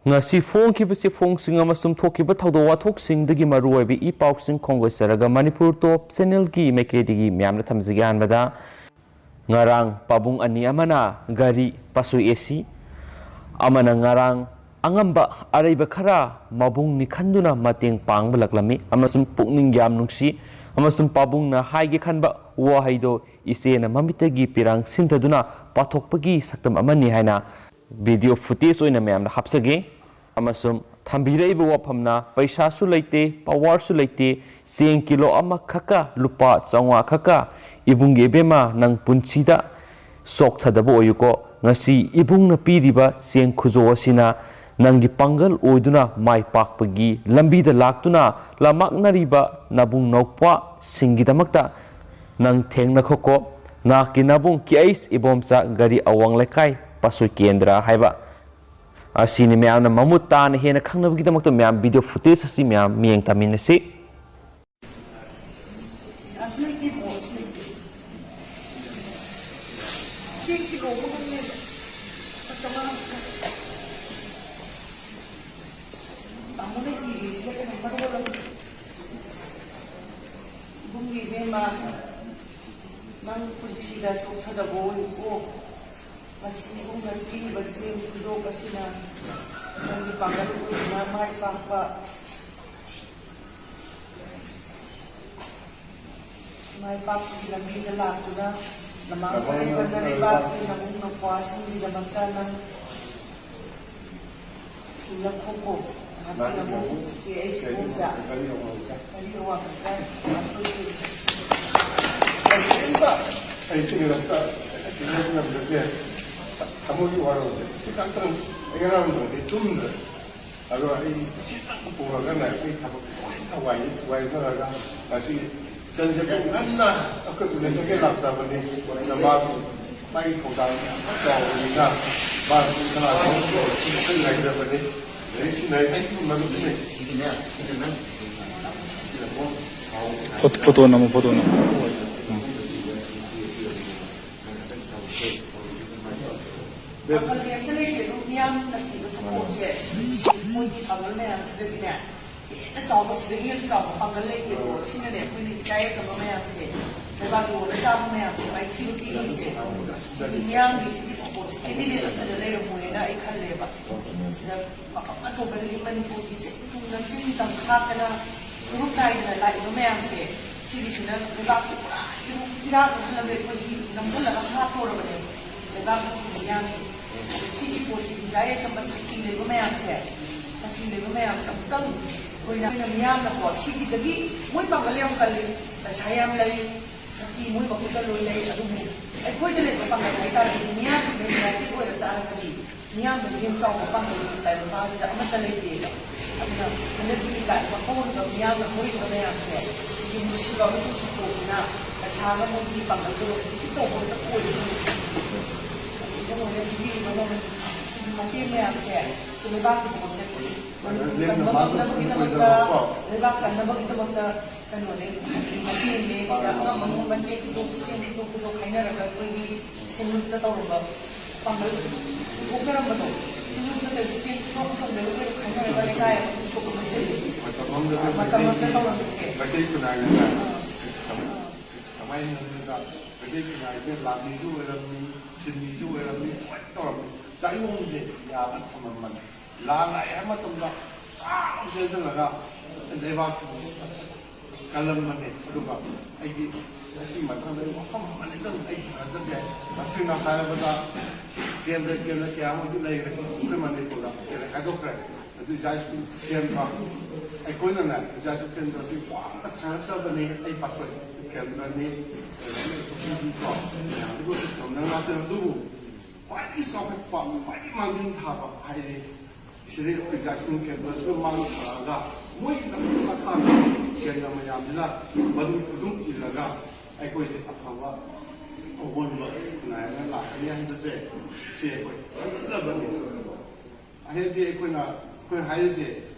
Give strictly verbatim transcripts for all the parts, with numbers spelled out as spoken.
ꯉꯁꯤ ꯐꯣꯡꯈꯤꯕ ꯆꯦꯐꯣꯡꯁꯤꯡ ꯑꯃꯁꯨꯡ ꯊꯣꯛꯈꯤꯕ ꯊꯧꯗꯣꯛ ꯋꯥꯊꯣꯛꯁꯤꯡꯗꯒꯤ ꯃꯔꯨꯑꯣꯏꯕ ꯏ ꯄꯥꯎꯁꯤꯡ ꯈꯣꯝꯒꯠꯆꯔꯒ ꯃꯅꯤꯄꯨꯔ ꯇꯣꯞ ꯆꯦꯅꯦꯜꯒꯤ ꯃꯥꯏꯀꯩꯗꯒꯤ ꯃꯌꯥꯝꯅ ꯊꯝꯖꯒꯦ꯫ ꯑꯍꯥꯟꯕꯗ, ꯉꯔꯥꯡ ꯄꯥꯕꯨꯡ ꯑꯅꯤ ꯑꯃꯅ ꯒꯥꯔꯤ ꯄꯥꯁꯨ ꯑꯦ ꯁꯤ ꯑꯃꯅ ꯉꯔꯥꯡ ꯑꯉꯝꯕ ꯑꯔꯩꯕ ꯈꯔ ꯃꯕꯨꯡ ꯅꯤꯈꯟꯗꯨꯅ ꯃꯇꯦꯡ ꯄꯥꯡꯕ ꯂꯥꯛꯂꯝꯃꯤ ꯑꯃꯁꯨꯡ ꯄꯨꯛꯅꯤꯡ ꯌꯥꯝ ꯅꯨꯡꯁꯤ ꯑꯃꯁꯨꯡ ꯄꯥꯕꯨꯡꯅ ꯍꯥꯏꯒꯦ ꯈꯟꯕ ꯋꯥꯍꯩꯗꯣ ꯏꯆꯦꯅ ꯃꯃꯤꯠꯇꯒꯤ ꯄꯤꯔꯥꯡ ꯁꯤꯟꯊꯗꯨꯅ ꯄꯥꯊꯣꯛꯄꯒꯤ ꯁꯛꯇꯝ ꯑꯃꯅꯤ ꯍꯥꯏꯅ ꯚꯤꯗꯤꯑꯣ ꯐꯨꯇꯦꯖ ꯑꯣꯏꯅ ꯃꯌꯥꯝꯗ ꯍꯥꯞꯆꯒꯦ꯫ ꯑꯃꯁꯨꯡ ꯊꯝꯕꯤꯔꯛꯏꯕ ꯋꯥꯐꯝꯅ, "ꯄꯩꯁꯥꯁꯨ ꯂꯩꯇꯦ, ꯄꯋꯥꯔꯁꯨ ꯂꯩꯇꯦ, ꯆꯦꯡ ꯀꯤꯂꯣ ꯑꯃꯈꯛꯀ ꯂꯨꯄꯥ ꯆꯥꯝꯃꯉꯥ ꯈꯛꯀ꯫ ꯏꯕꯨꯡꯒꯤ ꯏꯕꯦꯝꯃ, ꯅꯪ ꯄꯨꯟꯁꯤꯗ ꯆꯣꯛꯊꯗꯕ ꯑꯣꯏꯌꯨꯀꯣ꯫ ꯉꯁꯤ ꯏꯕꯨꯡꯅ ꯄꯤꯔꯤꯕ ꯆꯦꯡ ꯈꯨꯖꯣ ꯑꯁꯤꯅ ꯅꯪꯒꯤ ꯄꯥꯡꯒꯜ ꯑꯣꯏꯗꯨꯅ ꯃꯥꯏ ꯄꯥꯛꯄꯒꯤ ꯂꯝꯕꯤꯗ ꯂꯥꯛꯇꯨꯅ ꯂꯝꯃꯥꯛꯅꯔꯤꯕ ꯅꯕꯨꯡ ꯅꯧꯄ꯭ꯋꯥꯁꯤꯡꯒꯤꯗꯃꯛꯇ ꯅꯪ ꯊꯦꯡꯅꯈꯣꯀꯣ꯫ ꯅꯍꯥꯛꯀꯤ ꯅꯕꯨꯡ ꯀꯦ ꯑꯩꯆ ꯏꯕꯣꯝꯆꯥ, ꯒꯥꯔꯤ ꯑꯋꯥꯡ ꯂꯩꯀꯥꯏ, ꯄꯥꯁꯣꯏ ꯀꯦꯟꯗ꯭ꯔ" ꯍꯥꯏꯕ ꯑꯁꯤꯅꯤ꯫ ꯃꯌꯥꯝꯅ ꯃꯃꯨꯠ ꯇꯥꯅ ꯍꯦꯟꯅ ꯈꯪꯅꯕꯒꯤꯗꯃꯛꯇ ꯃꯌꯥꯝ ꯚꯤꯗꯤꯑꯣ ꯐꯨꯇꯦꯖ ꯑꯁꯤ ꯃꯌꯥꯝ ꯃꯤꯠꯌꯦꯡ ꯇꯥꯃꯤꯟꯅꯁꯤ꯫ ꯏꯕꯨꯡꯒꯤ ꯏꯕꯦꯝꯃ, ꯅꯪ ꯄꯨꯟꯁꯤꯗ ꯆꯣꯛꯊꯗꯕ ꯑꯣꯏꯌꯨꯀꯣ꯫ ꯃꯁꯤ ꯏꯕꯨꯡꯅ ꯄꯤꯔꯤꯕ ꯆꯦꯡ ꯈꯨꯗꯣꯞ ꯑꯁꯤꯅ ꯅꯪꯒꯤ ꯄꯥꯡꯒꯜ ꯑꯣꯏꯗꯨꯅ ꯃꯥꯏ ꯄꯥꯛꯄ, ꯃꯥꯏ ꯄꯥꯛꯄꯒꯤ ꯂꯝꯕꯤꯗ ꯂꯥꯛꯇꯨꯅ ꯅꯃꯥꯡ ꯄꯔꯤꯡ ꯄꯟꯅ ꯂꯩꯕꯥꯛꯀꯤ ꯅꯕꯨꯡ ꯅꯄ꯭ꯋꯥꯁꯤꯡꯒꯤꯗꯃꯛꯇ ꯅꯪ ꯏꯂꯛꯈꯣꯀꯣ꯫ ꯅꯍꯥꯛꯀꯤ ꯅꯕꯨꯡ ꯀꯦ ꯑꯩꯆ ꯏꯕꯣꯝꯆꯥ꯫ ꯀꯔꯤ ꯑꯋꯥꯕ ꯀꯥꯏ ꯑꯁꯣꯏ꯫ ꯀꯔꯤꯝꯇ ꯑꯩ ꯆꯤꯡꯅꯔꯛꯇ ꯉꯝꯖꯗꯦ꯫ ꯊꯃꯣꯏꯒꯤ ꯋꯥꯔꯧꯗꯦ꯫ ꯁꯤ ꯈꯛꯇꯪ ꯑꯩ ꯉꯔꯥꯡ ꯅꯨꯡꯗꯥꯡꯗꯤ ꯇꯨꯝꯗ꯭ꯔꯦ꯫ ꯑꯗꯣ ꯑꯩ ꯁꯤ ꯈꯛꯇꯪ ꯄꯨꯔꯒꯅꯦ ꯑꯩ ꯊꯕꯛ ꯂꯣꯏꯅ ꯋꯥꯏ-, ꯋꯥꯏꯊꯔꯒ ꯉꯁꯤ ꯏꯆꯟꯁꯦ ꯄꯨꯡ ꯉꯟꯅ ꯑꯩꯈꯣꯏ ꯎꯅꯖꯒꯦ ꯂꯥꯛꯆꯕꯅꯤ꯫ ꯑꯗꯨꯅ ꯃꯥꯁꯨ ꯃꯥꯒꯤ ꯊꯧꯗꯥꯡ ꯌꯥꯝꯅ ꯆꯥꯎꯕꯅꯤꯅ ꯃꯥꯁꯨ ꯀꯅꯥꯒꯨꯝꯕ ꯑꯃ ꯇꯧꯔꯁꯨ ꯑꯩꯈꯣꯏ ꯉꯥꯏꯖꯕꯅꯤ꯫ ꯂꯥꯏꯔꯤꯛꯁꯨ ꯂꯥꯏꯔꯤꯛ ꯑꯩꯒꯤ ꯃꯔꯨꯞꯅꯤ꯫ ꯁꯤꯒꯤꯅꯦ, ꯁꯤꯗ ꯅꯪ ꯁꯤꯗ ꯐꯣꯇꯣ, ꯐꯣꯇꯣ ꯅꯝꯃꯣ, ꯐꯣꯇꯣ ꯅꯝꯃꯣ꯫ ꯎꯝ꯫ ꯃꯤꯌꯥꯝꯅ ꯄꯤꯕ ꯁꯄꯣꯔꯠꯁꯦ, ꯃꯣꯏꯒꯤ ꯄꯥꯡꯒꯜ ꯃꯌꯥꯝꯁꯤꯗꯒꯤꯅꯦ ꯍꯦꯟꯅ ꯆꯥꯎꯕ, ꯁꯤꯗꯒꯤ ꯍꯦꯟꯅ ꯆꯥꯎꯕ ꯄꯥꯡꯒꯜ ꯂꯩꯇꯦꯀꯣ꯫ ꯁꯤꯅꯅꯦ ꯑꯩꯈꯣꯏꯅ ꯏꯀꯥꯏ ꯌꯦꯛꯇꯕ ꯃꯌꯥꯝꯁꯦ, ꯂꯩꯕꯥꯛ ꯌꯣꯜꯂ ꯆꯥꯕ ꯃꯌꯥꯝꯁꯦ ꯃꯥꯏꯊꯤꯕ ꯄꯤꯔꯤꯁꯦ꯫ ꯁꯤꯒꯤ ꯃꯤꯌꯥꯝꯒꯤ ꯁꯤꯒꯤ ꯁꯄꯣꯔꯠꯁꯦ ꯀꯦꯟꯗꯤꯗꯦꯠ ꯑꯝꯇꯗ ꯂꯩꯔꯝꯃꯣꯏꯅ ꯑꯩ ꯈꯜꯂꯦꯕ꯫ ꯁꯤꯗ ꯃꯐꯝ ꯑꯇꯣꯞꯄꯗꯒꯤ ꯃꯅꯤꯄꯨꯔꯒꯤ ꯁꯤꯟ ꯊꯨꯡꯅ ꯆꯤꯡ ꯇꯝ ꯈꯥꯛꯇꯅ ꯐꯨꯔꯨꯞ ꯅꯥꯏꯗꯅ ꯂꯥꯛꯏꯕ ꯃꯌꯥꯝꯁꯦ, ꯁꯤꯒꯤꯁꯤꯅ ꯂꯩꯕꯥꯛꯁꯦ ꯄꯨꯔꯥ ꯏꯔꯥꯡ ꯍꯜꯂꯒ ꯑꯩꯈꯣꯏꯁꯤ ꯅꯝꯍꯜꯂꯒ ꯍꯥꯠꯇꯣꯔꯕꯅꯦꯕ꯫ ꯂꯩꯕꯥꯛ ꯃꯁꯤꯒꯤ ꯃꯤꯌꯥꯝꯁꯦ꯫ ꯑꯗꯣ ꯁꯤꯒꯤ ꯄꯣꯠꯁꯤꯒꯤ ꯃꯆꯥ ꯌꯥꯏꯐꯕ ꯁꯛꯇꯤ ꯂꯩꯕ ꯃꯌꯥꯝꯁꯦ, ꯁꯛꯇꯤ ꯂꯩꯕ ꯃꯌꯥꯝꯁꯦ ꯑꯃꯨꯛꯇꯪ ꯑꯩꯈꯣꯏꯅ, ꯑꯩꯈꯣꯏꯅ ꯃꯤꯌꯥꯝꯅꯀꯣ, ꯁꯤꯒꯤꯗꯒꯤ ꯃꯣꯏ ꯄꯥꯡꯒꯜ ꯌꯥꯝ ꯀꯜꯂꯤ, ꯄꯩꯁꯥ ꯌꯥꯝ ꯂꯩ, ꯁꯛꯇꯤ ꯃꯣꯏ ꯃꯈꯨꯠꯇ ꯂꯣꯏ ꯂꯩ꯫ ꯑꯗꯨꯕꯨ ꯑꯩꯈꯣꯏꯗ ꯂꯩꯕ ꯄꯥꯡꯒꯜ ꯍꯥꯏꯇꯥꯔꯒꯗꯤ, ꯃꯤꯌꯥꯝꯁꯤꯅ ꯌꯨꯅꯥꯏꯇꯦꯠ ꯑꯣꯏꯔꯛ ꯇꯥꯔꯒꯗꯤ, ꯃꯤꯌꯥꯝꯗꯒꯤ ꯍꯦꯟꯅ ꯆꯥꯎꯕ ꯄꯥꯡꯒꯜ ꯇꯥꯏꯕꯪꯄꯥꯟꯁꯤꯗ ꯑꯃꯠꯇ ꯂꯩꯇꯦꯕ꯫ ꯑꯗꯨꯅ ꯍꯟꯗꯛꯀꯤ ꯂꯥꯛꯏꯕ ꯍꯧꯔꯤꯕ ꯃꯤꯌꯥꯝꯅ ꯍꯧꯔꯤꯕ ꯃꯌꯥꯝꯁꯦ, ꯁꯤꯒꯤ ꯅꯨꯡꯁꯤꯕ ꯑꯃꯁꯨꯡ ꯁꯄꯣꯔꯠꯁꯤꯅ ꯄꯩꯁꯥꯒ ꯃꯣꯏꯒꯤ ꯄꯥꯡꯒꯜꯗꯣ ꯍꯧꯖꯤꯛꯀꯤ ꯇꯧꯕ ꯑꯝꯇ ꯑꯣꯏꯔꯤꯁꯤꯅꯦ꯫ ꯑꯗꯨ ꯏꯕꯨꯡꯉꯣꯅ ꯄꯤꯕꯤꯔꯤꯕ ꯃꯃꯜ ꯁꯤꯒꯤ ꯃꯇꯦꯡ ꯃꯌꯥꯝꯁꯦ, ꯁꯤ ꯂꯩꯕꯥꯛꯀꯤꯗꯃꯛꯇ, ꯂꯦꯝꯅ ꯀꯟꯕ ꯃꯥꯡꯍꯟꯕ ꯉꯝꯅꯕꯒꯤꯗꯃꯛꯇ, ꯑꯣꯏꯗꯕꯀꯣ꯫ ꯂꯩꯕꯥꯛ ꯀꯟꯅꯕꯒꯤꯗꯃꯛꯇ ꯀꯩꯅꯣꯅꯦ, ꯃꯇꯦꯡꯅꯦ꯫ ꯁꯤꯗ ꯑꯉꯝ ꯑꯉꯝꯕ ꯆꯦ ꯄꯨꯊꯣꯛ, ꯆꯦ ꯄꯨꯊꯣꯛ, ꯄꯨꯊꯣꯛ ꯍꯥꯏꯅꯔꯒ ꯑꯩꯈꯣꯏꯒꯤ ꯁꯦꯟꯂꯨꯞꯇ ꯇꯧꯔꯝꯕ ꯄꯥꯡꯒꯜ ꯄꯨꯊꯣꯛꯅꯔꯝꯕꯗꯣ, ꯁꯦꯟꯂꯨꯞꯇ ꯀꯩꯁꯨ ꯆꯦ ꯄꯨꯊꯣꯛ ꯄꯨꯊꯣꯛꯅꯔꯒ ꯑꯩꯈꯣꯏ ꯈꯥꯏꯅꯔꯒ ꯂꯩꯀꯥꯏ ꯑꯃ ꯄꯨꯊꯣꯛꯄ ꯃꯁꯦꯜ꯫ ꯃꯇꯝ ꯑꯃꯗꯗꯤ ꯃꯇꯝ ꯑꯃꯗ ꯃꯩꯇꯩꯒꯤ, ꯇꯧꯔꯝꯃꯤꯁꯦ꯫ ꯃꯩꯇꯩ ꯈꯨꯟꯅꯥꯏꯅꯒ ꯑꯥ꯫ ꯀꯃꯥꯏꯅ ꯍꯥꯏꯒꯗ꯭ꯔꯥ, ꯃꯩꯇꯩ ꯈꯨꯟꯅꯥꯏꯁꯦ ꯂꯥꯟꯃꯤꯁꯨ ꯑꯣꯏꯔꯝꯃꯤ, ꯁꯤꯟꯃꯤꯁꯨ ꯑꯣꯏꯔꯝꯃꯤ, ꯂꯣꯏ ꯇꯧꯔꯝꯃꯤ꯫ ꯆꯥꯛꯌꯣꯡꯁꯦ ꯌꯥꯜꯂ ꯊꯝꯃꯝꯕꯅꯤ꯫ ꯂꯥꯟ ꯂꯥꯛꯑꯦ ꯍꯥꯏꯕ ꯃꯇꯝꯗ ꯆꯥꯎ ꯆꯦꯟꯁꯤꯜꯂꯒ ꯂꯩꯕꯥꯛꯁꯤꯕꯨ ꯀꯜꯂꯝꯕꯅꯦ꯫ ꯑꯗꯨꯒ ꯑꯩꯒꯤ ꯃꯁꯤꯒꯤ ꯃꯇꯥꯡꯗ ꯑꯩ ꯋꯥꯐꯝ ꯑꯃꯅꯤꯗꯪ ꯑꯩ ꯊꯥꯖꯒꯦ꯫ ꯇꯁꯦꯡꯅ ꯍꯥꯏꯔꯕꯗ ꯀꯦꯟꯗ꯭ꯔ, ꯀꯦꯟꯗ꯭ꯔ ꯀꯌꯥ ꯑꯃꯁꯨ ꯂꯩꯈ꯭ꯔꯦ꯫ ꯑꯩꯈꯣꯏ ꯃꯅꯤꯄꯨꯔꯗ ꯀꯦꯟꯗ꯭ꯔ ꯈꯥꯏꯗꯣꯛꯈ꯭ꯔꯦ꯫ ꯑꯗꯨ ꯏꯆꯥ ꯁ꯭ꯀꯨꯜ ꯀꯦꯟꯗ꯭ꯔ, ꯑꯩꯈꯣꯏꯅꯅꯦ ꯏꯆꯥ ꯁ꯭ꯀꯨꯜ ꯀꯦꯟꯗ꯭ꯔꯁꯤ ꯋꯥꯡꯅ ꯊꯥꯒꯠꯆꯕꯅꯤ꯫ ꯑꯩ ꯄꯥꯁꯣꯏ ꯀꯦꯟꯗ꯭ꯔꯅꯤ, ꯀꯣ, ꯃꯌꯥꯝꯗꯨꯕꯨ ꯇꯧꯅ ꯉꯥꯛꯇꯅꯤ꯫ ꯑꯗꯨꯕꯨ ꯈ꯭ꯋꯥꯏꯗꯒꯤ ꯆꯥꯎꯈꯠꯄ, ꯈ꯭ꯋꯥꯏꯗꯒꯤ ꯃꯥꯡꯖꯤꯜ ꯊꯥꯕ ꯍꯥꯏꯗꯤ ꯁꯤꯗꯩ ꯑꯩꯈꯣꯏ ꯖꯥꯏꯁꯤꯡ ꯀꯦꯟꯗ꯭ꯔꯁꯤꯗ ꯃꯥꯡ ꯊꯥꯔꯛꯑꯒ ꯃꯣꯏꯒꯤ ꯃꯈꯥꯗ ꯀꯦꯟꯗ꯭ꯔ ꯃꯌꯥꯝꯁꯤꯅ ꯃꯗꯨ ꯈꯨꯗꯨꯝ ꯏꯜꯂꯒ ꯑꯩꯈꯣꯏꯁꯦ ꯑꯐꯕ ꯑꯑꯣꯟꯕ ꯅꯥꯏꯔꯒ ꯂꯥꯛꯀꯅꯤ ꯍꯥꯏꯕꯁꯦ ꯁꯤ ꯑꯩꯈꯣꯏ ꯊꯥꯖꯕꯅꯤ꯫ ꯑꯍꯦꯟꯕꯤ ꯑꯩꯈꯣꯏꯅ, ꯑꯩꯈꯣꯏ ꯍꯥꯏꯔꯤꯁꯦ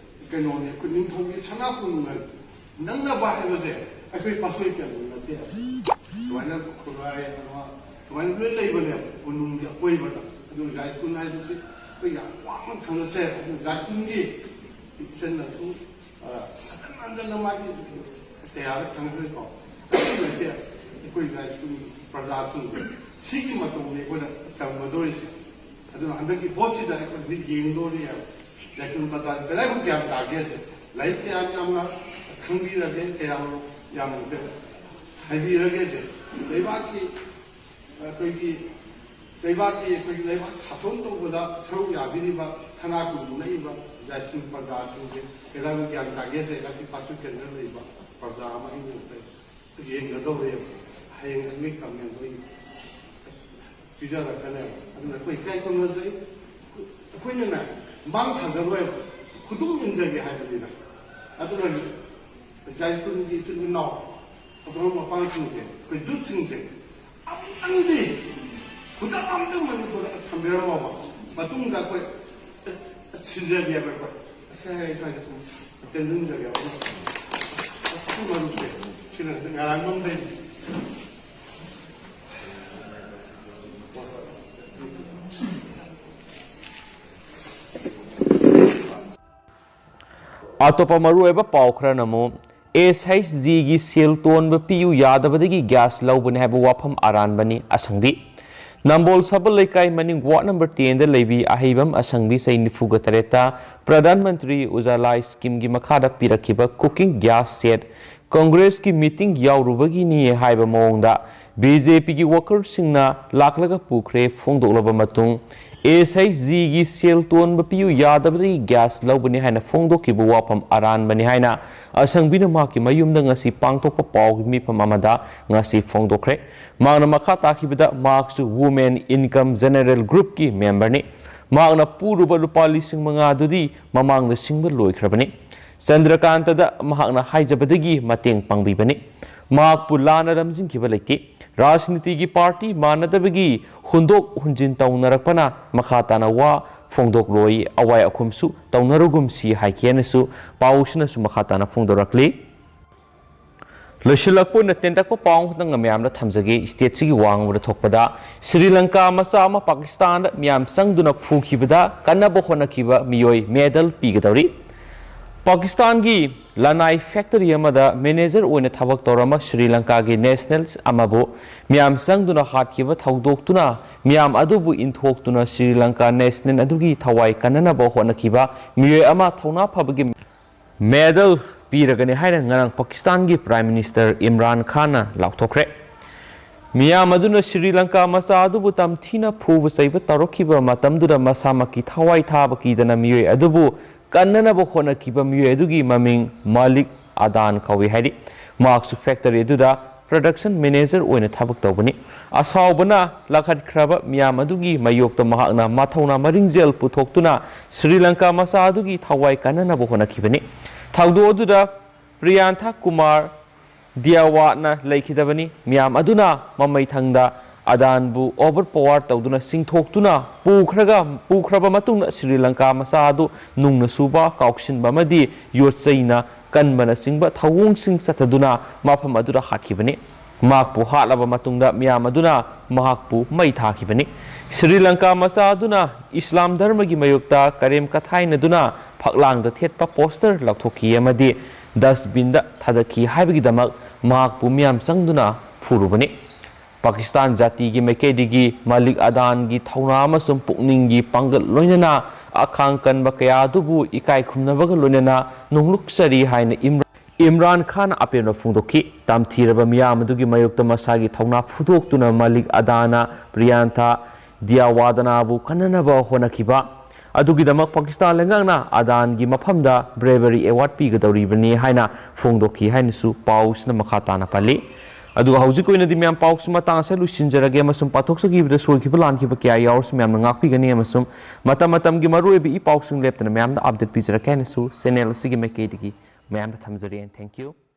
ꯀꯩꯅꯣꯅꯦ, ꯑꯩꯈꯣꯏ ꯅꯤꯡꯊꯧꯒꯤ ꯁꯅꯥ ꯀꯣꯅꯨꯡꯅ ꯅꯪꯅꯕ ꯍꯥꯏꯕꯁꯦ ꯑꯩꯈꯣꯏ ꯄꯥꯁꯣꯏ ꯀꯌꯥꯃꯨꯛ ꯅꯠꯇꯦ꯫ ꯑꯗꯨꯃꯥꯏꯅ ꯈꯨꯔꯥꯏ ꯑꯃ, ꯑꯗꯨꯃꯥꯏꯅ ꯂꯣꯏ ꯂꯩꯕꯅꯦꯕ ꯀꯣꯅꯨꯡꯒꯤ ꯑꯀꯣꯏꯕꯗ꯫ ꯑꯗꯨ ꯌꯥꯏꯁ꯭ꯀꯨꯜ ꯍꯥꯏꯕꯁꯤ ꯑꯩꯈꯣꯏ ꯌꯥꯝ ꯋꯥꯡꯅ ꯊꯝꯒꯠꯆꯩ꯫ ꯑꯗꯨ ꯖꯥꯏꯇꯨꯟꯒꯤ ꯏꯆꯟꯅꯁꯨ, ꯑ, ꯍꯟꯖꯟ ꯍꯟꯖꯟꯅ ꯃꯥꯒꯤ ꯀꯌꯥꯗ ꯊꯝꯈ꯭ꯔꯦꯀꯣ꯫ ꯑꯗꯨ ꯅꯠꯇꯦ, ꯑꯩꯈꯣꯏ ꯖꯥꯏꯇꯨꯟ ꯄ꯭ꯔꯖꯥꯁꯤꯡꯁꯦ ꯁꯤꯒꯤ ꯃꯇꯧꯅꯤ ꯑꯩꯈꯣꯏꯅ ꯇꯝꯒꯗꯧꯔꯤꯁꯦ꯫ ꯑꯗꯨꯅ ꯍꯟꯗꯛꯀꯤ ꯚꯣꯠꯁꯤꯗ ꯑꯩꯈꯣꯏ ꯍꯧꯖꯤꯛ ꯌꯦꯡꯗꯣꯔꯤ ꯍꯥꯏꯕ꯫ ꯖꯥꯏꯇꯨꯟ ꯄ꯭ꯔꯖꯥ ꯀꯗꯥꯏꯕꯨ ꯒ꯭ꯌꯥꯟ ꯇꯥꯒꯦ ꯍꯥꯏꯁꯦ꯫ ꯂꯥꯏꯔꯤꯛ ꯀꯌꯥꯝ ꯌꯥꯝꯅ ꯈꯪꯕꯤꯔꯒꯦ, ꯀꯌꯥꯝ ꯌꯥꯝꯅ ꯍꯥꯏꯕꯤꯔꯒꯦ ꯍꯥꯏꯁꯦ꯫ ꯂꯩꯕꯥꯛꯀꯤ ꯑꯩꯈꯣꯏꯒꯤ ꯂꯩꯕꯥꯛꯀꯤ, ꯑꯩꯈꯣꯏꯒꯤ ꯂꯩꯕꯥꯛ ꯁꯥꯁꯣꯟ ꯇꯧꯕꯗ ꯁꯔꯨꯛ ꯌꯥꯕꯤꯔꯤꯕ, ꯁꯅꯥ ꯀꯨꯟ ꯃꯨꯟꯅꯏꯕ ꯖꯥꯏꯇꯨꯟ ꯄ꯭ꯔꯖꯥꯁꯤꯡꯁꯦ ꯀꯗꯥꯏꯕꯨ ꯒ꯭ꯌꯥꯟ ꯇꯥꯒꯦꯁꯦ ꯉꯁꯤ ꯄꯥꯁꯨ ꯀꯦꯟꯗ꯭ꯔ ꯂꯩꯕ ꯄ꯭ꯔꯖꯥ ꯑꯃ ꯑꯩꯅ ꯌꯦꯡꯒꯗꯧꯔꯦꯕ꯫ ꯍꯌꯦꯡ ꯑꯗꯨꯒꯤ ꯀꯃꯦꯟꯗꯣ ꯑꯩ ꯄꯤꯖꯔꯛꯀꯅꯦꯕ꯫ ꯑꯗꯨꯅ ꯑꯩꯈꯣꯏ ꯏꯀꯥꯏ ꯈꯨꯝꯅꯖꯩ꯫ ꯑꯩꯈꯣꯏꯅꯅꯦ ꯃꯥꯡ ꯊꯥꯖꯔꯣꯏꯕ, ꯈꯨꯗꯨꯝ ꯏꯟꯖꯒꯦ ꯍꯥꯏꯕꯅꯤꯗ꯫ ꯑꯗꯨꯅ ꯖꯥꯏꯇꯨꯟꯒꯤ ꯏꯆꯤꯟ ꯏꯅꯥꯎ, ꯑꯗꯨꯒ ꯃꯄꯥꯟꯁꯤꯡꯁꯦ, ꯑꯩꯈꯣꯏ ꯌꯨꯠꯁꯤꯡꯁꯦ ꯑꯃꯨꯛꯇꯪꯗꯤ ꯈꯨꯗꯝ ꯑꯃꯇꯪ ꯃꯅꯤꯄꯨꯔꯗ ꯊꯝꯕꯤꯔꯝꯃꯣꯕ꯫ ꯃꯇꯨꯡꯗ ꯑꯩꯈꯣꯏ ꯁꯤꯟꯖꯒꯦꯕ ꯑꯩꯈꯣꯏ꯫ ꯑꯁ, ꯑꯩ ꯁ꯭ꯋꯥꯏꯗ ꯁꯨꯝ ꯇꯦꯟꯁꯤꯟꯖꯒꯦꯕ꯫ ꯑꯁꯤ ꯃꯔꯨꯞꯁꯦ ꯁꯤꯅ ꯉꯔꯥꯡ ꯉꯝꯗꯣꯏꯅꯤ꯫ ꯑꯇꯣꯞꯄ ꯃꯔꯨꯑꯣꯏꯕ ꯄꯥꯎ ꯈꯔꯅ ꯑꯃꯨꯛ, ꯑꯦꯁ ꯑꯩꯆ ꯖꯤꯒꯤ ꯁꯦꯜ ꯇꯣꯟꯕ ꯄꯤꯌꯨ ꯌꯥꯗꯕꯗꯒꯤ ꯒ꯭ꯌꯥꯁ ꯂꯧꯕꯅꯤ ꯍꯥꯏꯕ ꯋꯥꯐꯝ ꯑꯔꯥꯟꯕꯅꯤ꯫ ꯑꯁꯪꯕꯤ꯫ ꯅꯝꯕꯣꯜ ꯁꯕꯜ ꯂꯩꯀꯥꯏ ꯃꯅꯤꯡ ꯋꯥꯔꯗ ꯅꯝꯕꯔ ꯇꯦꯟꯗ ꯂꯩꯕꯤ ꯑꯍꯩꯕꯝ ꯑꯁꯪꯕꯤ, ꯆꯍꯤ ꯅꯤꯐꯨꯒ ꯇꯔꯦꯠꯇ ꯄ꯭ꯔꯙꯥꯟ ꯃꯟꯇ꯭ꯔꯤ ꯎꯖꯥꯂꯥ ꯁ꯭ꯀꯤꯝꯒꯤ ꯃꯈꯥꯗ ꯄꯤꯔꯛꯈꯤꯕ ꯀꯨꯀꯤꯡ ꯒ꯭ꯌꯥꯁ ꯁꯦꯠ ꯀꯣꯡꯒ꯭ꯔꯦꯁꯀꯤ ꯃꯤꯇꯤꯡ ꯌꯥꯎꯔꯨꯕꯒꯤꯅꯤ ꯍꯥꯏꯕ ꯃꯑꯣꯡꯗ ꯕꯤ ꯖꯦ ꯄꯤꯒꯤ ꯋꯥꯀꯔꯁꯤꯡꯅ ꯂꯥꯛꯂꯒ ꯄꯨꯈ꯭ꯔꯦ꯫ ꯐꯣꯡꯗꯣꯛꯂꯕ ꯃꯇꯨꯡ, ꯑꯦꯁ ꯑꯩꯆ ꯖꯤꯒꯤ ꯁꯦꯜ ꯇꯣꯟꯕ ꯄꯤꯌꯨ ꯌꯥꯗꯕꯗꯒꯤ ꯒ꯭ꯌꯥꯁ ꯂꯧꯕꯅꯤ ꯍꯥꯏꯅ ꯐꯣꯡꯗꯣꯛꯈꯤꯕ ꯋꯥꯐꯝ ꯑꯔꯥꯟꯕꯅꯤ ꯍꯥꯏꯅ ꯑꯁꯪꯕꯤꯅ ꯃꯍꯥꯛꯀꯤ ꯃꯌꯨꯝꯗ ꯉꯁꯤ ꯄꯥꯡꯊꯣꯛꯄ ꯄꯥꯎꯒꯤ ꯃꯤꯐꯝ ꯑꯃꯗ ꯉꯁꯤ ꯐꯣꯡꯗꯣꯛꯈ꯭ꯔꯦ꯫ ꯃꯍꯥꯛꯅ ꯃꯈꯥ ꯇꯥꯈꯤꯕꯗ, ꯃꯍꯥꯛꯁꯨ Women Income General Groupꯀꯤ ꯃꯦꯝꯕꯔꯅꯤ꯫ ꯃꯍꯥꯛꯅ ꯄꯨꯔꯨꯕ ꯂꯨꯄꯥ ꯂꯤꯁꯤꯡ ꯃꯉꯥꯗꯨꯗꯤ ꯃꯃꯥꯡꯗ ꯁꯤꯡꯕ ꯂꯣꯏꯈ꯭ꯔꯕꯅꯤ꯫ ꯆꯟꯗ꯭ꯔꯀꯥꯟꯇꯗ ꯃꯍꯥꯛꯅ ꯍꯥꯏꯖꯕꯗꯒꯤ ꯃꯇꯦꯡ ꯄꯥꯡꯕꯤꯕꯅꯤ꯫ ꯃꯍꯥꯛꯄꯨ ꯂꯥꯟꯅ ꯂꯝꯖꯤꯡꯈꯤꯕ ꯂꯩꯇꯦ꯫ ꯔꯥꯖꯅꯤꯇꯤꯒꯤ ꯄꯥꯔꯇꯤ ꯃꯥꯟꯅꯗꯕꯒꯤ ꯍꯨꯟꯗꯣꯛ ꯍꯨꯟꯖꯤꯟ ꯇꯧꯅꯔꯛꯄꯅ ꯃꯈꯥ ꯇꯥꯅ ꯋꯥ ꯐꯣꯡꯗꯣꯛꯂꯣꯏ, ꯑꯋꯥꯏ ꯑꯈꯨꯝꯁꯨ ꯇꯧꯅꯔꯨꯒꯨꯝꯁꯤ ꯍꯥꯏꯈꯤ ꯍꯥꯏꯅꯁꯨ ꯄꯥꯎꯁꯤꯅꯁꯨ ꯃꯈꯥ ꯇꯥꯅ ꯐꯣꯡꯗꯣꯔꯛꯂꯤ꯫ ꯂꯣꯏꯁꯤꯜꯂꯛꯄ ꯑꯣꯏꯅ ꯇꯦꯟꯇꯛꯄ ꯄꯥꯎ ꯑꯃꯈꯛꯇꯪ ꯃꯌꯥꯝꯗ ꯊꯝꯖꯒꯦ꯫ ꯁ꯭ꯇꯦꯠꯁꯤꯒꯤ ꯋꯥ ꯉꯥꯡꯕꯗ ꯊꯣꯛꯄꯗ ꯁ꯭ꯔꯤ ꯂꯪꯀꯥ ꯃꯆꯥ ꯑꯃ ꯄꯥꯀꯤꯁꯇꯥꯟꯗ ꯃꯤꯌꯥꯝ ꯆꯪꯗꯨꯅ ꯐꯨꯈꯤꯕꯗ ꯀꯟꯅꯕ ꯍꯣꯠꯅꯈꯤꯕ ꯃꯤꯑꯣꯏ ꯃꯦꯗꯜ ꯄꯤꯒꯗꯧꯔꯤ꯫ ꯄꯥꯀꯤꯁꯇꯥꯟꯒꯤ ꯂꯅꯥꯏ ꯐꯦꯛꯇꯔꯤ ꯑꯃꯗ ꯃꯦꯅꯦꯖꯔ ꯑꯣꯏꯅ ꯊꯕꯛ ꯇꯧꯔꯝꯕ ꯁ꯭ꯔꯤ ꯂꯪꯀꯥꯒꯤ ꯅꯦꯁꯅꯦꯜ ꯑꯃꯕꯨ ꯃꯤꯌꯥꯝ ꯆꯪꯗꯨꯅ ꯍꯥꯠꯈꯤꯕ ꯊꯧꯗꯣꯛꯇꯨꯅ ꯃꯤꯌꯥꯝ ꯑꯗꯨꯕꯨ ꯏꯟꯊꯣꯛꯇꯨꯅ ꯁ꯭ꯔꯤ ꯂꯪꯀꯥ ꯅꯦꯁꯅꯦꯜ ꯑꯗꯨꯒꯤ ꯊꯋꯥꯏ ꯀꯟꯅꯅꯕ ꯍꯣꯠꯅꯈꯤꯕ ꯃꯤꯑꯣꯏ ꯑꯃ ꯊꯧꯅꯥ ꯐꯕꯒꯤ ꯃꯦꯗꯜ ꯄꯤꯔꯒꯅꯤ ꯍꯥꯏꯅ ꯉꯔꯥꯡ ꯄꯥꯀꯤꯁꯇꯥꯟꯒꯤ ꯄ꯭ꯔꯥꯏꯝ ꯃꯤꯅꯤꯁꯇꯔ ꯏꯝꯔꯥꯟ ꯈꯥꯟꯅ ꯂꯥꯎꯊꯣꯛꯈ꯭ꯔꯦ꯫ ꯃꯤꯌꯥꯝ ꯑꯗꯨꯅ ꯁ꯭ꯔꯤ ꯂꯪꯀꯥ ꯃꯆꯥ ꯑꯗꯨꯕꯨ ꯇꯝꯊꯤꯅ ꯐꯨꯕ ꯆꯩꯕ ꯇꯧꯔꯛꯈꯤꯕ ꯃꯇꯝꯗꯨꯗ ꯃꯁꯥꯃꯛꯀꯤ ꯊꯋꯥꯏ ꯊꯥꯕ ꯀꯤꯗꯅ ꯃꯤꯑꯣꯏ ꯑꯗꯨꯕꯨ ꯀꯟꯅꯅꯕ ꯍꯣꯠꯅꯈꯤꯕ ꯃꯤꯑꯣꯏ ꯑꯗꯨꯒꯤ ꯃꯃꯤꯡ ꯃꯥꯂꯤꯛ ꯑꯗꯥꯟ ꯀꯧꯏ ꯍꯥꯏꯔꯤ꯫ ꯃꯍꯥꯛꯁꯨ ꯐꯦꯛꯇꯔꯤ ꯑꯗꯨꯗ ꯄ꯭ꯔꯗꯛꯁꯟ ꯃꯦꯅꯦꯖꯔ ꯑꯣꯏꯅ ꯊꯕꯛ ꯇꯧꯕꯅꯤ꯫ ꯑꯁꯥꯎꯕꯅ ꯂꯥꯈꯠꯈ꯭ꯔꯕ ꯃꯤꯌꯥꯝ ꯑꯗꯨꯒꯤ ꯃꯥꯌꯣꯛꯇ ꯃꯍꯥꯛꯅ ꯃꯊꯧꯅꯥ ꯃꯔꯤꯡꯖꯦꯜ ꯄꯨꯊꯣꯛꯇꯨꯅ ꯁ꯭ꯔꯤ ꯂꯪꯀꯥ ꯃꯆꯥ ꯑꯗꯨꯒꯤ ꯊꯋꯥꯏ ꯀꯟꯅꯅꯕ ꯍꯣꯠꯅꯈꯤꯕꯅꯤ꯫ ꯊꯧꯗꯣꯛ ꯑꯗꯨꯗ ꯄ꯭ꯔꯤꯌꯥꯟꯊ ꯀꯨꯃꯥꯔ ꯗꯤꯌꯥꯋꯥꯠꯅ ꯂꯩꯈꯤꯗꯕꯅꯤ꯫ ꯃꯤꯌꯥꯝ ꯑꯗꯨꯅ ꯃꯃꯩꯊꯪꯗ ꯑꯗꯥꯟꯕꯨ ꯑꯣꯚꯔ ꯄꯋꯥꯔ ꯇꯧꯗꯨꯅ ꯆꯤꯡꯊꯣꯛꯇꯨꯅ ꯄꯨꯈ꯭ꯔꯒ, ꯄꯨꯈ꯭ꯔꯕ ꯃꯇꯨꯡꯗ ꯁ꯭ꯔꯤ ꯂꯪꯀꯥ ꯃꯆꯥ ꯑꯗꯨ ꯅꯨꯡꯅ ꯁꯨꯕ, ꯀꯥꯎꯁꯤꯟꯕ ꯑꯃꯗꯤ ꯌꯣꯠꯆꯩꯅ ꯀꯟꯕꯅꯆꯤꯡꯕ ꯊꯧꯑꯣꯡꯁꯤꯡ ꯆꯠꯊꯗꯨꯅ ꯃꯐꯝ ꯑꯗꯨꯗ ꯍꯥꯠꯈꯤꯕꯅꯤ꯫ ꯃꯍꯥꯛꯄꯨ ꯍꯥꯠꯂꯕ ꯃꯇꯨꯡꯗ ꯃꯤꯌꯥꯝ ꯑꯗꯨꯅ ꯃꯍꯥꯛꯄꯨ ꯃꯩ ꯊꯥꯈꯤꯕꯅꯤ꯫ ꯁ꯭ꯔꯤ ꯂꯪꯀꯥ ꯃꯆꯥ ꯑꯗꯨꯅ ꯏꯁꯂꯥꯝ ꯙꯔꯃꯒꯤ ꯃꯥꯌꯣꯛꯇ ꯀꯔꯦꯝ ꯀꯊꯥꯏꯅꯗꯨꯅ ꯐꯛꯂꯥꯡꯗ ꯊꯦꯠꯄ ꯄꯣꯁꯇꯔ ꯂꯧꯊꯣꯛꯈꯤ ꯑꯃꯗꯤ ꯗꯁꯕꯤꯟꯗ ꯊꯥꯗꯈꯤ ꯍꯥꯏꯕꯒꯤꯗꯃꯛ ꯃꯍꯥꯛꯄꯨ ꯃꯤꯌꯥꯝ ꯆꯪꯗꯨꯅ ꯐꯨꯔꯨꯕꯅꯤ꯫ ꯄꯥꯀꯤꯁꯇꯥꯟ ꯖꯥꯇꯤꯒꯤ ꯃꯥꯏꯀꯩꯗꯒꯤ ꯃꯥꯂꯤꯛ ꯑꯗꯥꯟꯒꯤ ꯊꯧꯅꯥ ꯑꯃꯁꯨꯡ ꯄꯨꯛꯅꯤꯡꯒꯤ ꯄꯥꯡꯒꯜ, ꯂꯣꯏꯅꯅ ꯑꯈꯥꯡ ꯀꯟꯕ ꯀꯌꯥ ꯑꯗꯨꯕꯨ ꯏꯀꯥꯏ ꯈꯨꯝꯅꯕꯒ ꯂꯣꯏꯅꯅ ꯅꯣꯡꯂꯨꯛꯆꯔꯤ ꯍꯥꯏꯅ ꯏꯝ-, ꯏꯝꯔꯥꯟ ꯈꯥꯟꯅ ꯑꯄꯦꯟꯕ ꯐꯣꯡꯗꯣꯛꯈꯤ꯫ ꯇꯝꯊꯤꯔꯕ ꯃꯤꯌꯥꯝ ꯑꯗꯨꯒꯤ ꯃꯥꯌꯣꯛꯇ ꯃꯁꯥꯒꯤ ꯊꯧꯅꯥ ꯐꯨꯗꯣꯛꯇꯨꯅ ꯃꯥꯂꯤꯛ ꯑꯗꯥꯟꯅ ꯄ꯭ꯔꯤꯌꯥꯟꯊ ꯗꯤꯌꯥꯋꯥꯗꯅꯥꯕꯨ ꯀꯟꯅꯅꯕ ꯍꯣꯠꯅꯈꯤꯕ ꯑꯗꯨꯒꯤꯗꯃꯛ ꯄꯥꯀꯤꯁꯇꯥꯟ ꯂꯩꯉꯥꯛꯅ ꯑꯗꯥꯟꯒꯤ ꯃꯐꯝꯗ ꯕ꯭ꯔꯦꯕꯔꯤ ꯑꯦꯋꯥꯔꯗ ꯄꯤꯒꯗꯧꯔꯤꯕꯅꯤ ꯍꯥꯏꯅ ꯐꯣꯡꯗꯣꯛꯈꯤ ꯍꯥꯏꯅꯁꯨ ꯄꯥꯎꯁꯤꯅ ꯃꯈꯥ ꯇꯥꯅ ꯄꯜꯂꯤ꯫ ꯑꯗꯨꯒ ꯍꯧꯖꯤꯛ ꯑꯣꯏꯅꯗꯤ ꯃꯌꯥꯝ ꯄꯥꯎꯁꯤ ꯃꯇꯥꯡ ꯑꯁꯤꯗ ꯂꯣꯏꯁꯤꯟꯖꯔꯒꯦ ꯑꯃꯁꯨꯡ ꯄꯥꯊꯣꯛꯆꯈꯤꯕꯗ ꯁꯣꯏꯈꯤꯕ ꯂꯥꯟꯈꯤꯕ ꯀꯌꯥ ꯌꯥꯎꯔꯁꯨ ꯃꯌꯥꯝꯅ ꯉꯥꯛꯄꯤꯒꯅꯤ ꯑꯃꯁꯨꯡ ꯃꯇꯝ ꯃꯇꯝꯒꯤ ꯃꯔꯨꯑꯣꯏꯕ ꯏ ꯄꯥꯎꯁꯤꯡ ꯂꯦꯞꯇꯅ ꯃꯌꯥꯝꯗ ꯑꯞꯗꯦꯠ ꯄꯤꯖꯔꯛꯀꯦ ꯍꯥꯏꯅꯁꯨ ꯆꯦꯅꯦꯜ ꯑꯁꯤꯒꯤ ꯃꯥꯏꯀꯩꯗꯒꯤ ꯃꯌꯥꯝꯗ ꯊꯝꯖꯔꯤ꯫ And thank you.